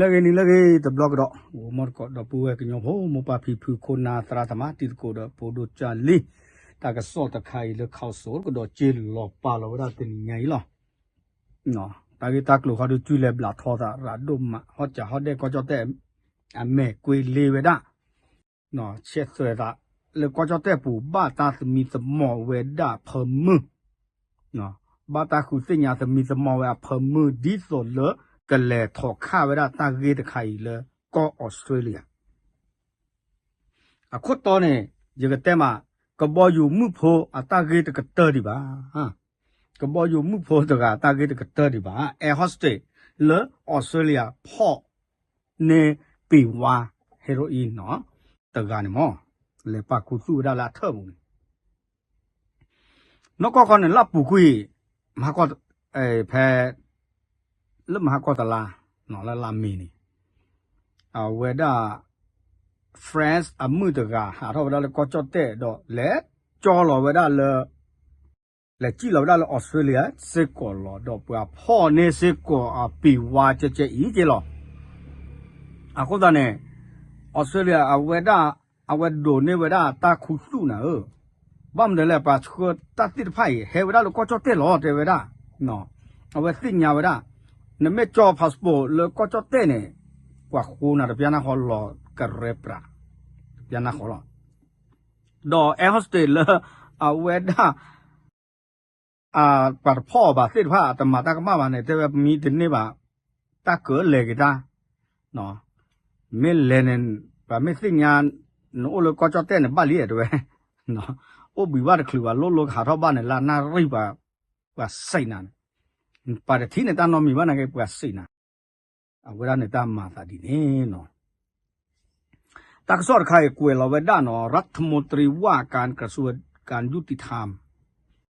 နံၤလၢအဂ့ၤ နံၤလၢအဂ့ၤ တဘျီကဒီး အိၣ်မီတကိးဒီပုၢ်ဝဲၢ်ကညီဖိ မိၢ်ပၢ်ဖံဖု ခိၣ်နၢ်သရၣ်သမါ တံၤသကိးဒီးဖိဒိၣ်ကၢ်လံၤ တၢ်ကစီၣ်တခါအံၤလၢ Khaosod ကဒီးက့ၤလီၤပာ်လီၤဝဲဒၣ်တနံၤညါအံၤလီၤ. တၢ်ဂ့ၢ်တၢ်ကျိၤဃီဒုး ကၠူလဲၤဘျးထီသး ရၤဒိၣ်မး ဟီၣ်စးဟီၣ်ဒဲၣ် ကီၢ်ကၠီၣ်တဲၣ် အမဲာ်ကွ့လ့ဝဲဒၣ် ဆဲးသွဲးသး လၢကီၢ်ကၠီၣ်တဲၣ်ပူၤ ဘၣ်တၢ်သမံသမိးဝဲဒၣ်ဖၢမုၢ် ဘၣ်တၢ်ဃုသ့ၣ်ညါသမံသမိးဝဲအဖၢမုၢ် ဒ်သိးလၢကလဲၤထီၣ်ခးဝဲဒၣ်တၢ်ဂ့ၢ်တခါအံၤလၢကီၢ်အီစထြ့လယါ အခိၣ်တီန့ၣ် ယကတဲမး ကဘီယူၤမုၣ်ဖိအတၢ်ဂ့ၢ်တကတၢၢ်ဒံးဘၣ်. ကဘီယူၤမုၣ်ဖိတဂၤအတၢ်ဂ့ၢ်တကတၢၢ်ဒံးဘၣ်. Air hostess လၢအီစထြ့လယါဖီၣ်န့ၢ်ပ့ၤဝါ heroin နီၤ တဂၤန့ၣ်မး လဲၤပာ်ခူသူၣ်ဝဲဒၣ်လၢအထၢၣ်ပူၤန့ၣ် နီၢ်ကီၢ်ခီန့ၣ် လၢပူၤကွံာ် မဟါကီၢ် ဖဲ လၢမဟါကီၢ်တလါ လၢလါမ့ၤန့ၣ် အဝဲဒၣ် France အမုၣ်တဂၤ ဟးထီၣ်ဝဲဒၣ်လၢကီၢ်ကၠီၣ်တဲၣ်ဒီး လဲၤကၠီလီၤဝဲဒၣ်လၢ လဲၤစံၣ်လီၤဝဲဒၣ်လၢအီစထြ့လယါစ့ၢ်ကီးလီၤ. ဒီးပှၤဖီၣ်န့ၢ်စ့ၢ်ကီးအပ့ၤဝါကဲကဲအံၤကဲလီၤ. အဃိသတးန့ၣ် အီစထြ့လယါ အဝဲဒၣ် အဝဲဒိးန့ၢ်ဝဲဒၣ်တၢ်ခူသူၣ်နၤဧၢ, ဘၣ်မနုၤလဲၣ် ပှၤဆှၢတၢ်သ့ၣ်တဖၣ်အံၤ ဟဲဝဲဒၣ်လၢကီၢ်ကၠီၣ်တဲၣ်လီၤ တဲဝဲဒၣ်. အဝဲသ့ၣ်ညါဝဲဒၣ် နမ့ၢ်ကၠီ passport လၢကီၢ်ကၠီၣ်တဲၣ်န့ၣ် ပှၤဃိနၤတပျၢ်နၢ်ဃီလီၤကရဲပြး တပျၢ်နၢ်ဃီလီၤ. ဒီး air hostess လၢ အဝဲဒၣ် ပှၤတဖီၣ်အီၤဘၣ်သ့ၣ်တဖၣ် အတမၤတၢ်ကမၣ်ဘၣ်န့ၣ် တဲဝဲပမံတန့ၢ်ဘၣ် တၢ်ကလဲၤက့ၤတၢ် မ့ၢ်လဲၤန့ၣ် ပှၤမ့ၢ်သ့ၣ်ညါ နအိၣ်လၢကီၢ်ကၠီၣ်တဲၣ်န့ၣ် ဘၣ်လံတဲဝဲ အိၣ်ဘှံးဘၣ်တချုးဘၣ် လိၣ်လိကဟးထီၣ်ဘၣ်န့ၣ် လၢနၣ်ရံၣ်ပှၤ ပှၤစံးနၤန့ၣ် ပှၤတထံၣ်န့ၣ် တၢ်နီတမံၤဘၣ်န့ၣ်က့ ပှၤစံးနၤ အဝဲဒၣ်န့ၣ်တၢ်မၤသးဒ်န့ၣ်နီၤ. တၢ်ကစီၣ်တခါအံၤကွဲးလီၤဝဲဒၣ်နီၤ รัฐมนตรีว่าการกระทรวงการยุติธรรม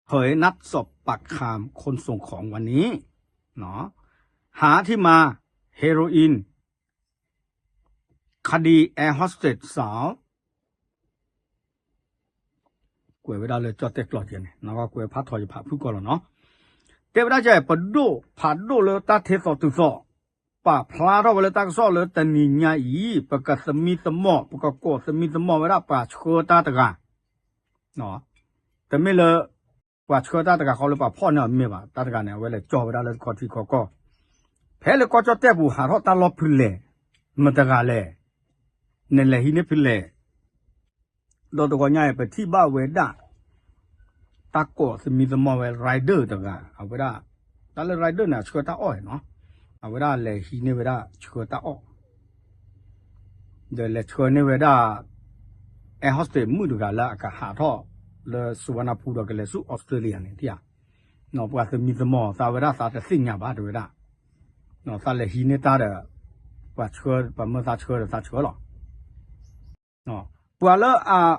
เผยนัดสอบปากคำคนส่งของวันนี้ หาที่มา เฮโรอีน คดี แอร์โฮสเตสสาว ကွဲးဝဲဒၣ်လၢကၠီၣ်တဲၣ်ကျိာ်ကဲန့ၣ် ကွဲးဖးထီၣ်ယဖးဖုၣ်ကီၢ်လီၤနီၤ. တဲဝဲဒၣ်ကဲ ပဒိၣ်ဖးဒိၣ်လၢတၢ်ထဲသိးတုၤသိး ပာ်ဖျါထီၣ်ဝဲလၢတၢ်ကစီၣ်လၢတနံၤညါအံၤ ပကသမံသမိး ပကကိးသမံသမိးဝဲဒၣ်ပှၤဆှၢတၢ်တဂၤ တမ့ၢ်လၢ ပှၤဆှၢတၢ်တဂၤဃီလၢပှၤဖီၣ်န့ၢ်အီၤမ့ၢ်ဘၣ် တၢ်တဂၤန့ၣ် အဝဲလဲၤကၠီဝဲဒၣ်လၢတခီထံခီကီၢ် ဖဲလၢကီၢ်ကၠီၣ်တဲၣ်ပူၤဟးထီၣ်တၢ်လီၢ်ဖဲလဲၣ် မတဂၤလဲၣ် နလဲၤဟံးန့ၢ်ဖဲလဲၣ် ဒီးတဂီၤညါအံၤ ပထံၣ်ဘၣ်ဝဲဒၣ် တၢ်ကိးသမံသမိးဝဲ rider တဂၤ အဝဲဒၣ် တၢ်လၢ rider န့ၣ် အဆှၢတၢ်အီၣ်နီၤ အဝဲဒၣ်လဲၤဟံးန့ၢ်ဝဲဒၣ်ဆှၢတၢ်အီၣ် ဒီးလဲၤဆှၢန့ၢ်ဝဲဒၣ် air hostess မုၣ်တဂၤလၢအကဟးထီၣ်လၢ Suvarnabhumi ဒီးကလဲၤဆူ Australia န့ၣ် ပှၤသမံသမိးသးဝဲဒၣ်သးတသ့ၣ်ညါဘၣ်တဲဝဲဒၣ် သးလဲၤဟံးန့ၢ်တၢ်ဒီး ပှၤဆှၢ ပှၤမၢသးဆှၢဒီးသးဆှၢလီၤ. ပှၤလၢ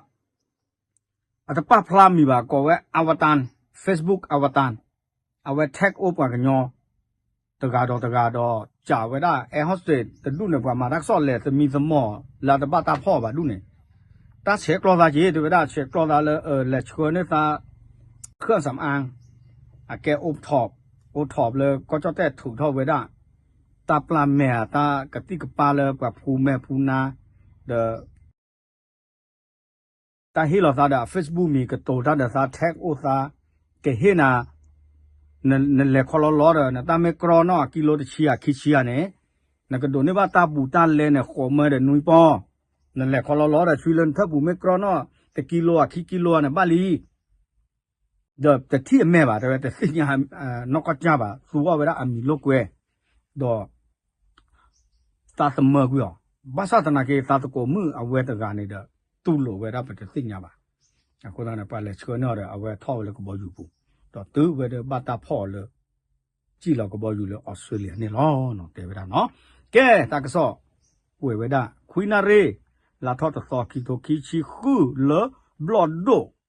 အတပာ်ဖျါမံၤဘၣ် ကိးဝဲ Avatar, Facebook Avatar အဝဲ tag အိၣ်ပှၤကညီ တဂၤဒီးတဂၤဒီး ကးဝဲဒၣ် air hostess တဒူၣ်န့ၣ် ပှၤမၤတၢ်ကစီၣ်လဲၤသမံသမိး လၢအတဘၣ်တၢ်ဖီၣ်ဘၣ်ဒူၣ်န့ၣ် တၢ်ဆဲးကျိးသးက့ၤ တဲဝဲဒၣ်ဆဲးကျိးသးလၢ လဲၤဆှၢန့ၢ်သး เครื่องสำอาง အကဲ အိၣ်ထီၣ် အိၣ်ထီၣ်လၢကီၢ်ကၠီၣ်တဲၣ်ထုးထီၣ်ဝဲဒၣ် တၢ်ပျၢ်မဲာ် တၢ်ကသံၣ်ကပၤလၢပှၤဖူမဲာ်ဖူနါ ဒီး တၢ်ဟ့ၣ်လီၤသးဒီး Facebook မံၤကတိၤတၢ်ဒီးသး tag အိၣ်သး ကဟ့ၣ်နၤ နလဲၤခီလီၤလီၤဒီး နတၢ်မ့ၢ်ကြီနီၣ် ကံလိတဆံဧါခံဆံဧါန့ၣ် နကဒိးန့ၢ်ဘၣ်တၢ်ဘူးတၢ်လဲန့ၣ် ဃိးမၢဒီးနွံပီၢ် နလဲၤခီလီၤလီၤဒီး ဆှံလၢနထၢၣ်ပူၤမ့ၢ်ကြီနီၣ် တကံလိဧါခံကံလိဧါန့ၣ် ဘၣ်လံ ဒီးတထံၣ်အမဲာ်ဘၣ် တဲဝဲ တသ့ၣ်ညါ နီၢ်ကီၢ်ကၠၢ်ဘၣ် သူအီၣ်ဝဲဒၣ်အမံၤလိာ်ကွဲ ဒီး သးသမၢကွံာ်အီၤ ဘၣ်ဆၣ်သနာ်က့ သးသကိးမုၣ်အဝဲတဂၤန့ၣ်ဒီး တူၢ်လိာ်ဝဲဒၣ်ပတသ့ၣ်ညါဘၣ်. အဃိသတးန့ၣ် ပှၤလဲၤဆှၢန့ၢ်အီၤဒီး အဝဲထီၣ်ဝဲလၢကဘီယူၤပူၤ ဒီးတုၤဝဲဒၣ်ဘၣ်တၢ်ဖီၣ်အီၤလၢ စံၣ်လီၤကဘီယူၤလၢအီစထြ့လယါန့ၣ်လီၤ တဲဝဲဒၣ်နီၤ. ကဲ တၢ်ကစီၣ် ကွဲးဝဲဒၣ် ခွံနၣ်ရံၣ် လါထီၣ်တသီ ခံထိခံဆံဃု လၢဘျီၣ်ဒိၣ်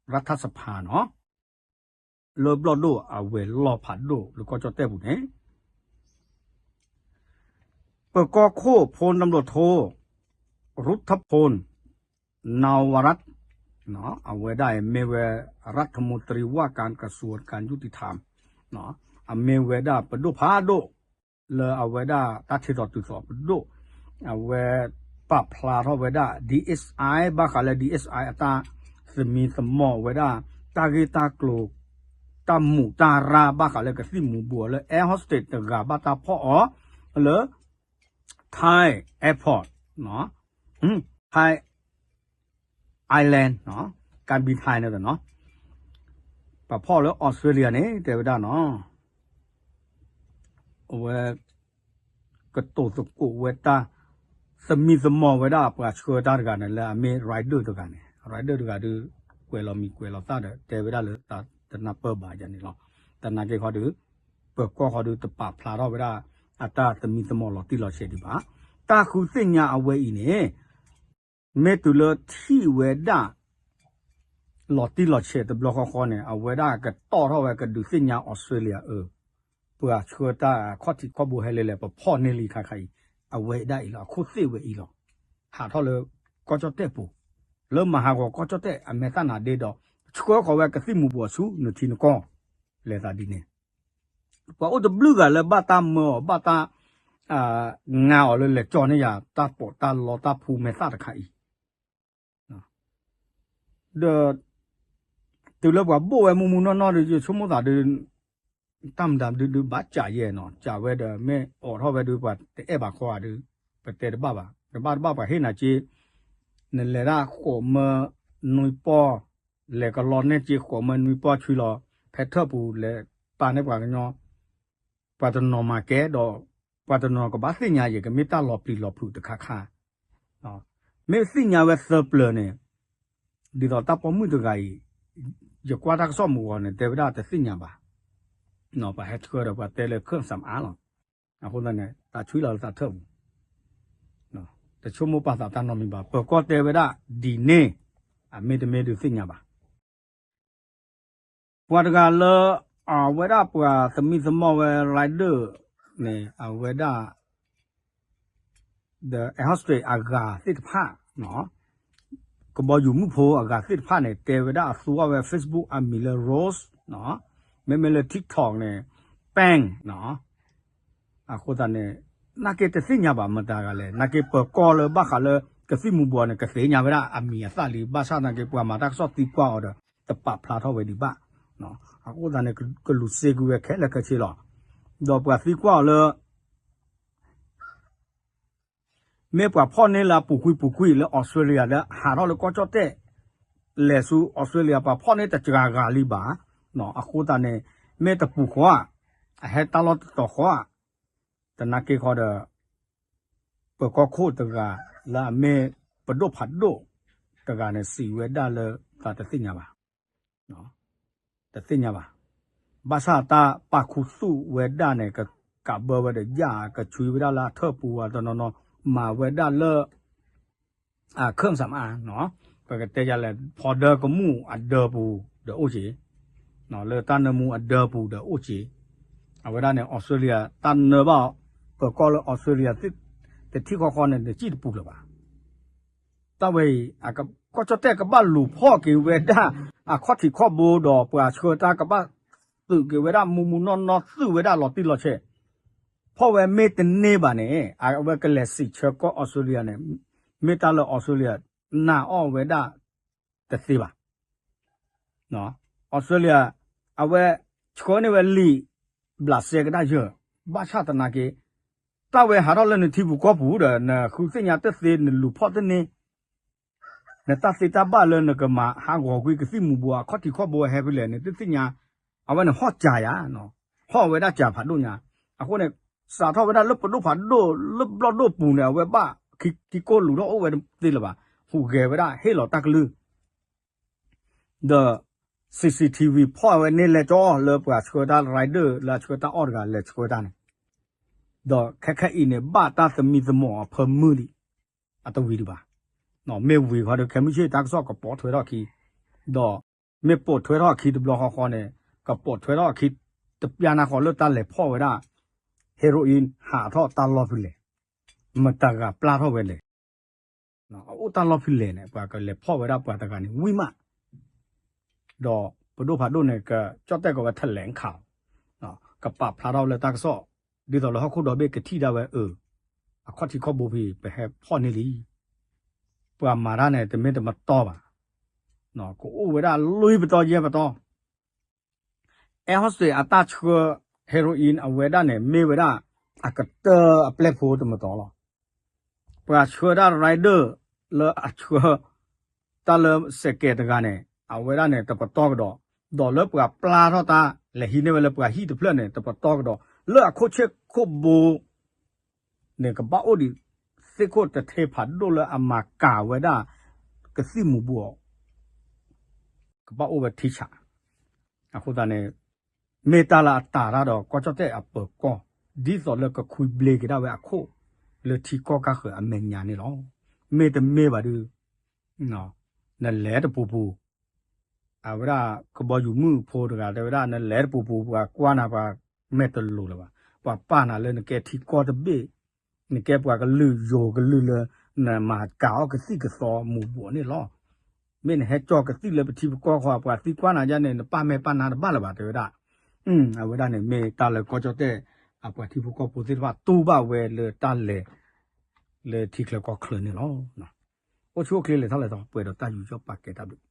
ရထၢၣ်စဖါနီၤ လၢဘျီၣ်ဒိၣ်အဝဲၤလီၢ်ဖးဒိၣ်လၢကီၢ်ကၠီၣ်တဲၣ်ပူၤန့ၣ် ပကီၢ်ခိၣ် พลตำรวจโท รุทธพลนวรัตน์ အဝဲဒၣ်အံၤမ့ၢ်ဝဲ รัฐมนตรีว่าการกระทรวงการยุติธรรม အမ့ၢ်ဝဲဒၣ်ပဒိၣ်ဖးဒိၣ် လၢအဝဲဒၣ်တၢ်ထံၣ်ထီၣ်တုၤသိးပဒိၣ် အဝဲပာ်ဖျါထီၣ်ဝဲဒၣ် DSI ဘၣ်ဃးလၢ DSI အတၢ်သမံသမိးဝဲဒၣ် တၢ်ဂ့ၢ်တၢ်ကျိၤ တၢ်မူးတၢ်ရၢ်ဘၣ်ဃးလၢကသံၣ်မူၤဘှီးလၢ air hostage တဂၤဘၣ်တၢ်ဖီၣ်အီၤလၢ Thai airport, Thai Airline, การบินไทย န့ၣ်နီၤ, ပှၤဖီၣ်လၢ Australia န့ၣ် တဲဝဲဒၣ်နီၤ, အဝဲ ကတိၤသကိးဝဲတၢ် သမံသမိးဝဲဒၣ်ပှၤဆှၢတၢ်တဂၤန့ၣ် လၢအမ့ၢ် rider တဂၤန့ၣ်, rider တဂၤဒုး ကွဲးလီၤမံၤကွဲးလီၤသၣ်ဒီး တဲဝဲဒၣ်လၢတၢ်တနၢ်ပၢၢ်ဘၣ်ယၤန့ၣ်လီၤ. သနာ်က့ခီဒုး ပၢၤကီၢ်ခီဒုးတပာ်ဖျါထီၣ်ဝဲဒၣ် အတၢ်သမံသမိးလီၤတံၢ်လီၤဆဲးဒံးဘၣ်. တၢ်ဃုသ့ၣ်ညါအဝဲအံၤန့ၣ် မ့ၢ်တုၤလၢထံၣ်ဝဲဒၣ် လီၤတံၢ်လီၤဆဲးတဘျီဃီဃီန့ၣ် အဝဲဒၣ်ကတီၣ်ထီၣ်ဝဲကဒုးသ့ၣ်ညါ Australia အၢ ပှၤဆှၢတၢ်အခီၣ်ထံးခီၣ်ဘိဟဲလဲၣ်လဲၣ် ပဖီၣ်န့ၢ်လံခါခါအံၤ အဝဲဒၣ်အံၤလီၤ. အခိၣ်သ့ၣ်ဝဲအံၤလီၤ. ဟးထီၣ်လၢ ကီၢ်ကၠီၣ်တဲၣ်ပူၤ လၢမၤဟးဂီၤကီၢ်ကၠီၣ်တဲၣ်အမဲာ်သၣ်နၤဒ့ဒီး ဆှၢဃီၤဝဲကသံၣ်မူၤဘှီးဆူနထံနကီၢ် လဲၤသးဒ်န့ၣ် ပှၤအိၣ်တဘျုးဂၤလၢဘၣ်တၢ်မၢအီၤ ဘၣ်တၢ် ငါအီၤလၢလဲၤကၠီန့ၢ်ယၤ တၢ်ပီးတၢ်လီတၢ်ဖှူမဲာ်သၣ်တခါအံၤ ဒီး တုၤလၢပှၤဘိၣ်ဝဲမူးမူးနီၢ်နီၢ်ဒီး ယဆိကမိၣ်သးဒုး တၢ်မတၤဒုးဒုးဘၣ်ကးယဲၢ်နီၤ, ကးဝဲဒီးမ့ၢ်အိးထီၣ်ဝဲဒုး ပှၤတအဲၣ်ဘၣ်ခီဧါဒုး ပတဲတဘၣ်ဘၣ်, တဘၣ်တဘၣ်ပှၤဟ့ၣ်နၤက့ နလဲၤဒၣ်ဃိးမၢနွံပီၢ်, လဲၤကလီန့ၢ်က့ဃိးမၢနွံပီၢ်ဆူလီၤ ဖဲထၢၣ်ပူၤလဲၤပာ်န့ၢ်ပှၤကညီ ပှၤတနီၤမၤကဲဒီး ပှၤတနီၤကဘၣ်သ့ၣ်ညါယဲၢ် ကမ့ၢ်တၢ်လီၤပျံၤလီၤဖုးတခါခါ, မ့ၢ်သ့ၣ်ညါဝဲသၢပျၢၤန့ၣ် ဒ်သိးတၢ်ပိာ်မုၣ်တဂၤအံၤ ယကွၢ်တၢ်ကစီၣ်မုၢ်ဂီၤန့ၣ် တဲဝဲဒၣ်တသ့ၣ်ညါဘၣ်, ပှၤဟဲဆှၢဒီးပှၤတဲလၢ เครื่องสำอาง လီၤ, အဃိသတးန့ၣ် သးဆှံလီၤလၢသးထၢၣ်ပူၤ, တဆိကမိၣ်ပာ်သးတၢ်နီတမံၤဘၣ်, ပၢၤကီၢ်တဲဝဲဒၣ်ဒ်န့ၣ် အမ့ၢ်တမ့ၢ်ဒုးသ့ၣ်ညါဘၣ်. ပှၤတဂၤလၢ အဝဲဒၣ်ပှၤသမံသမိးဝဲ rider န့ၣ် အဝဲဒၣ် ဒီး air hostess အဂၤသ့ၣ်တဖၣ် ကဘီယူၤမုၣ်ဖိအဂၤသ့ၣ်တဖၣ်န့ၣ် တဲဝဲဒၣ်အသူအီၤဝဲ Facebook အမံၤလၢ Rose, မ့မ့ၢ်လၢ TikTok န့ၣ် Pang အဃိသတးန့ၣ် နာ်က့တသ့ၣ်ညါဘၣ်မတၤတဂၤလဲၣ်, နာ်က့ပၢၤကီၢ်လၢဘၣ်ဃးလၢကသံၣ်မူၤဘှီးန့ၣ် ကသ့ၣ်ညါဝဲဒၣ်အမံၤအသၣ်လံ, ဘၣ်ဆၣ်နာ်က့ပှၤမၤတၢ်ကစီၣ်သံကွၢ်အီၤဒီး တပာ်ဖျါထီၣ်ဝဲဒံးဘၣ်, အဃိသတးန့ၣ် ကလူၤစ့ကွံာ်ဝဲခဲလၢာ်ခဲဆ့လီၤ. ဒီးပှၤသံကွၢ်အီၤလၢ မ့ၢ်ပှၤဖီၣ်န့ၢ်လၢအပူၤကွံာ်ပူၤကွံာ်လၢ Australia လၢဟးထီၣ်လၢကီၢ်ကၠီၣ်တဲၣ် လဲၤဆူ Australia ပှၤဖီၣ်န့ၢ်တစှၤဂၤလံဘၣ်, အဃိသတးန့ၣ် မ့ၢ်တပူၤဃီဧါ, အဟဲတၢ်လီၢ်တတီၤဃီဧါ, သနာ်က့ဃီဒီး ပၢၤကီၢ်ခိၣ်တဂၤ လၢအမ့ၢ်ပဒိၣ်ဖးဒိၣ်တဂၤန့ၣ် စံးဝဲဒၣ်လၢသးတသ့ၣ်ညါဘၣ် တသ့ၣ်ညါဘၣ်. ဘၣ်ဆၣ်တၢ်ပာ်ခူသူၣ်ဝဲဒၣ်န့ၣ် ကကးဘၢဝဲဒီးယၣ် ကဆွံဝဲဒၣ်လၢအထၢၣ်ပူၤအတနီၤနီၤ မၤဝဲဒၣ်လၢ เครื่องสำอาง ပကတဲယၤလဲၣ် ဖီဒၢကမူၣ်အဒၢပူၤဒီးအိၣ်က့ၤ, လၢတၢ်နၢမူအဒၢပူၤဒီးအိၣ်က့ၤ, အဝဲဒၣ်န့ၣ် Australia တၢ်နၢဘၣ် ပၢၤကီၢ်လၢ Australia တထံၣ်ဃီဃီန့ၣ် နစံၣ်တပူၤလၢၤဘၣ်. တၢ်ဝဲအံၤ ကီၢ်ကၠီၣ်တဲၣ်ကဘၣ်လူၤဖီၣ်က့ၤဝဲဒၣ် အခီၣ်ထံးခီၣ်ဘိဒီးပှၤဆှၢတၢ်ကဘၣ်သုးက့ၤဝဲဒၣ်မူးမူးနီၢ်နီၢ် သုးဝဲဒၣ်လီၤတံၢ်လီၤဆဲး, ဖီၣ်ဝဲမ့ၢ်တန့ၢ်ဘၣ်န့ၣ် အဝဲကလဲၤစံးဆၢကီၢ် Australia န့ၣ် မ့ၢ်တၢ်လၢ Australia နာ်အီၣ်ဝဲဒၣ်တသ့ဘၣ်. Australia အဝဲဆှၢန့ၢ်ဝဲလံာ်ဘျးစဲကဒါယၢၢ်, ဘၣ်ဆၣ်သနာ်က့ တၢ်ဝဲဟးထီၣ်လၢနထံပူၤကီၢ်ပူၤဒီး နဃုသ့ၣ်ညါတသ့ နလူၤဖီၣ်တန့ၢ် နတၢ်သ့တၢ်ဘၣ်လၢနကမၤဟးဂီၤကွံာ်ကသံၣ်မူၤဘှီး အခီၣ်ထံးခီၣ်ဘိဟဲဖဲလဲၣ်န့ၣ် တသ့ၣ်ညါ, အဝဲန့ၣ်ဟီၣ်စှၤယၤ, ဟီၣ်ဝဲဒၣ်စှၤဖးဒိၣ်ညါ, အဃိန့ၣ် စးထီၣ်ဝဲဒၣ်လၢပဒိၣ်ဖးဒိၣ်လၢဘျီၣ်ဒိၣ်ပူၤန့ၣ် အဝဲဘၣ်ခံကီၢ်လူၤထီၣ်အိၣ်ဝဲသ့လၢၤဘၣ်, ဟူးဂဲၤဝဲဒၣ်ဟ့ၣ်လီၤတၢ်ကလုၢ် ဒီး CCTV ဖီၣ်ဝဲန့ၢ်လဲၤကၠီလၢပှၤဆှၢတၢ် rider လၢအဆှၢတၢ်အီၣ်တဂၤလဲၤဆှၢတၢ်န့ၣ်, ဒီးခဲခဲအံၤန့ၣ် ဘၣ်တၢ်သမံသမိးအဖၢမုၢ်လံ, အတဝံၤဒံးဘၣ်, မ့ၢ်ဝံၤဃီဒီး ခဲမုၢ်ဆ့ၣ်တၢ်ကစီၣ်ကပိာ်ထွဲထီၣ်အခံ, ဒီးမ့ၢ်ပိာ်ထွဲထီၣ်အခံတဘျီဃီဃီန့ၣ် ကပိာ်ထွဲထီၣ်အခံ တပျၢ်နၢ်ဃီလၢတၢ်လဲၤဖီၣ်ဝဲဒၣ် heroin ဟးထီၣ်တၢ်လီၢ်ဖဲလဲၣ်, မတၤဂၤပျၢ်ထီၣ်ဝဲလဲၣ် အအိၣ်တၢ်လီၢ်ဖဲလဲၣ်န့ၣ် ပှၤကလဲၤဖီၣ်ဝဲဒၣ်ပှၤတဂၤန့ၣ်ဝံၤမး, ဒီးပဒိၣ်ဖးဒိၣ်န့ၣ် ကကၠီၣ်တဲၣ်ကီးဝဲ ထလဲၣ်ခး ကပာ်ဖျါထီၣ်လၢတၢ်ကစီၣ် ဒ်သိးလၢဟီၣ်ခိၣ်ဒီဘ့ၣ်ကထံၣ်ဒၣ်ဝဲအၢ အခီၣ်ထံးခီၣ်ဘိဖဲ ဟဲဖီၣ်န့ၢ်လံ. ပှၤမၤတၢ်န့ၣ် တမ့ၢ်တပတီၢ်ဘၣ်, ကအိၣ်ဝဲဒၣ်လွံၢ်ပတီၢ်ယဲၢ်ပတီၢ်. အဲၣ်ဟီၣ်စတ့းအတၢ်ဆှၢ heroin အဝဲဒၣ်န့ၣ် မ့ၢ်ဝဲဒၣ်အကတၢၢ်အပျဲၢ်ဖိတမတီၢ်လီၤ. ပှၤဆှၢဒၣ် rider လၢအဆှၢ တၢ်လၢစဲးကဲးတဂၤန့ၣ် အဝဲဒၣ်န့ၣ် တပတီၢ်ကဒီး, ဒီးလၢပှၤပျၢ်ထီၣ်တၢ် လဲၤဟံးန့ၢ်ဝဲလၢပှၤဟံၣ်တဖျၢၣ်န့ၣ် တပတီၢ်ကဒီး, လၢအခိၣ်ဆ့ၣ်ခိၣ်ဘိ န့ၣ် ကဘၣ်အိၣ်ဒံး သ့ၣ်ခိၣ်တထ့ဖးဒိၣ်လၢအမၤကၤဝဲဒၣ် ကသံၣ်မူၤဘှီးအီၤ ကဘၣ်အိၣ်ဝဲထံဆး. အဃိသတးန့ၣ် မ့ၢ်တၢ်လၢအတၤတၢ်ဒီးကီၢ်ကၠီၣ်တဲၣ်အပၢၤကီၢ် ဒ်သိးလၢကခွံဘျ့က့ၤဒၣ်ဝဲအခိၣ် လၢထံကီၢ်ကၢ်ဃၢၤအမဲာ်ညါန့ၣ်လီၤ. မ့ၢ်တမ့ၢ်ဘၣ်ဒီး နလဲၤတပူၤပူၤ အဝဲဒၣ်ကဘီယူၤမုၣ်ဖိတဂၤတဲဝဲဒၣ် နလဲၤတပူၤပူၤ ပှၤကွၢ်နၤ ပှၤမဲာ်တလိၤလၢၤဘၣ်, ပှၤပာ်နၤလၢနကဲထံကီၢ်တဘ့ၣ်, နကဲပှၤကလုာ်ယိၤကလုာ်လၢ နမၤကၤအီၣ်ကသံၣ်ကသီမူၤဘှီးန့ၣ်လီၤ. မ့ၢ်နဟဲကၠီၣ်ကသံၣ်လၢပထံပကီၢ်ဃီ ပှၤသံကွၢ်နၤယါန့ၣ် နပာ်မဲာ်ပာ်နါတဘၣ်လၢၤဘၣ် တဲဝဲဒၣ်. အဝဲဒၣ်န့ၣ် မ့ၢ်တၢ်လၢကီၢ်ကၠီၣ်တဲၣ် အပှၤထံဖိကီၢ်ဖိသ့ၣ်တဖၣ်တူၢ်ဘၣ်ဝဲလၢတၢ်လဲၤ လၢထံချၢကီၢ်ချၢန့ၣ်လီၤ. အိၣ်ဆူၣ်အိၣ်ချ့လဲၤထီၣ်လဲၤထီ ပှဲၤဒီးတၢ်ယူးယီၣ်ပာ်ကဲတၢ်ဘျုး